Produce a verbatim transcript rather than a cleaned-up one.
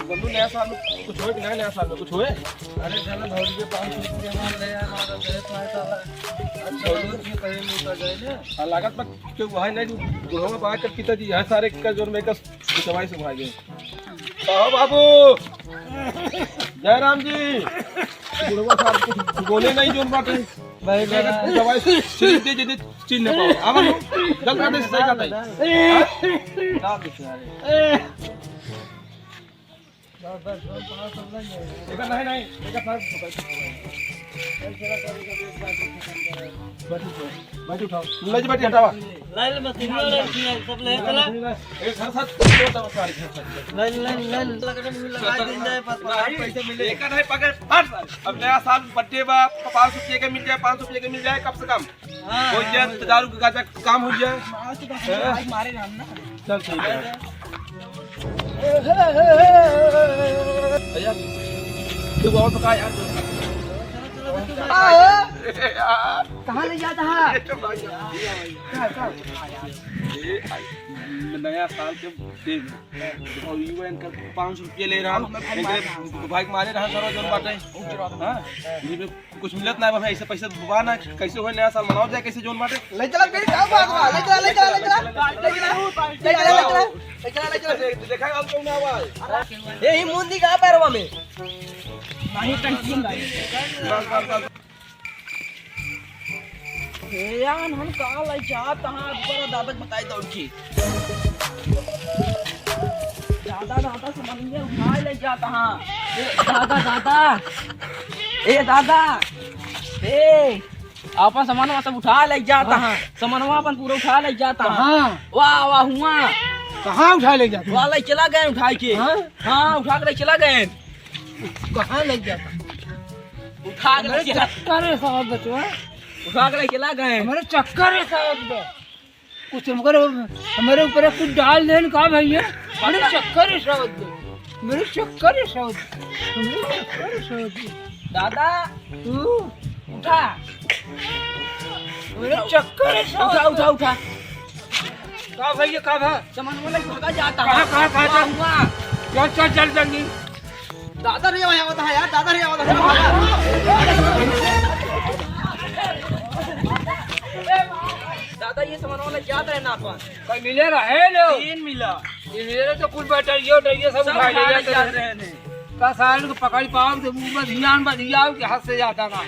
बोलू, नया साल में कुछ होए कि ना, नया साल में कुछ होए? अरे चलो भौजी के पाँच सौ रुपया मान ले यार, हमारा दे पाए साला। अच्छा, भौजी के पहले लूटा जाए ना। हाँ, लागत बा कि वही नहीं, बुढ़वा बा के पिताजी यहाँ सारे का जोर में कस दवाई से भागे। कहो बाबू, जयराम जी, बुढ़वा साहब कुछ बोले नहीं जोन बाटे। भाई, लेकिन बड़ा दवाई से चिन्ह दे, दे, दे, चिन्ह पाओ। अब हम जल्द से जल्द सही जाता है। हाँ? ना बेचारे। देखा, नहीं, नहीं, देखा, साहब, बैठ उठाओ। ले जी, बैठ, हटावा। लाइन में तीन लड़की है, सब ले चला। एक घर साथ, दो दो सारी घर साथ। लाइन, लाइन, लाइन। लगा दिन जाए, पर नहीं, पैसे मिले। एक नहीं, पकड़, हट सारे। अब नया साल, बर्थडे बा, पाँच सौ रुपये का मिल जाए, पाँच सौ रुपये का मिल जाए, कम से कम। हाँ, हो जाए, हाँ, हो जाए। दारू के गांजा काम हो जाए। हाँ, तो बस हैं? आज मारे हम ना। चल, ठीक है। भैया, तू बहुत पका यार। आ, ए, यार। कहाँ ले जाता है? ये तो भाई यार। क्या, क्या? ये भाई, नया साल के दिन और यू एन का पाँच सौ रुपये ले रहा। हम अपने भाई इनके मारे रहा। भाई के मारे रहा, सारा जन बाटे। हाँ? ये कुछ मिलत ना बा भाई, ऐसे पैसे बा ना, कैसे होए नया साल मनावल जाए, कैसे जोन बाटे? ले चला फिर, का बात बा? ले चला, ले चला, ले चला। ले चला, ले चला, ले चला, ले चला। देखा, अब क्यों ना आवा? ए, ही मुंदी का पैरवा में? नहीं, नहीं, नहीं। बस, बस, बस। ए यार, हम का ले जात हाँ, ऊपर दादा के बताई दौड़ के। दादा, दादा, सामान में उठा ले जात हाँ। ए, दादा, दादा। ए, दादा। ए, आपन सामानवा सब उठा ले जात हाँ। हाँ। सामानवा अपन पूरा उठा ले जात हाँ। कहाँ? वाह, वाह, हुआ। कहाँ उठा ले जात? वाह, ले चला गए उठा के। हाँ? हाँ, उठा के ले चला गए। कहाँ ले जाता? उठा के हमरे ले चला चक्कर है साहब बचवा। उठा के ले चला गए। हमरे चक्कर है साहब बा। कुछ हमरे, हमरे ऊपर कुछ डाल देन का भैया? हमरे चक्कर है साहब बा। हमरे चक्कर है साहब बा। हमरे चक्कर है साहब बा। दादा, तू उठा। हमरे चक्कर है साहब बा। उठा, उठा, उठा। का भैया, का भा? सामान वाला भागा जाता कहाँ, है। कहाँ, कहाँ, वाह, कहाँ? वाह। चल, चल, चल, जल्दी। दादा नहीं आया होता है यार, दादा नहीं आया होता है, भागा। दादा, ये सामान वाला जाता है ना अपन। कल मिले रहे लो। तीन मिला। ये मेरे तो कुल बैटरिया, उटरिया सब सब उठा ले उठा ले जाते जाते रहे। रहे ने। का सारे को पकड़ पाओ तो मुंह में ध्यान बा, ध्यान के हाथ से जाता ना।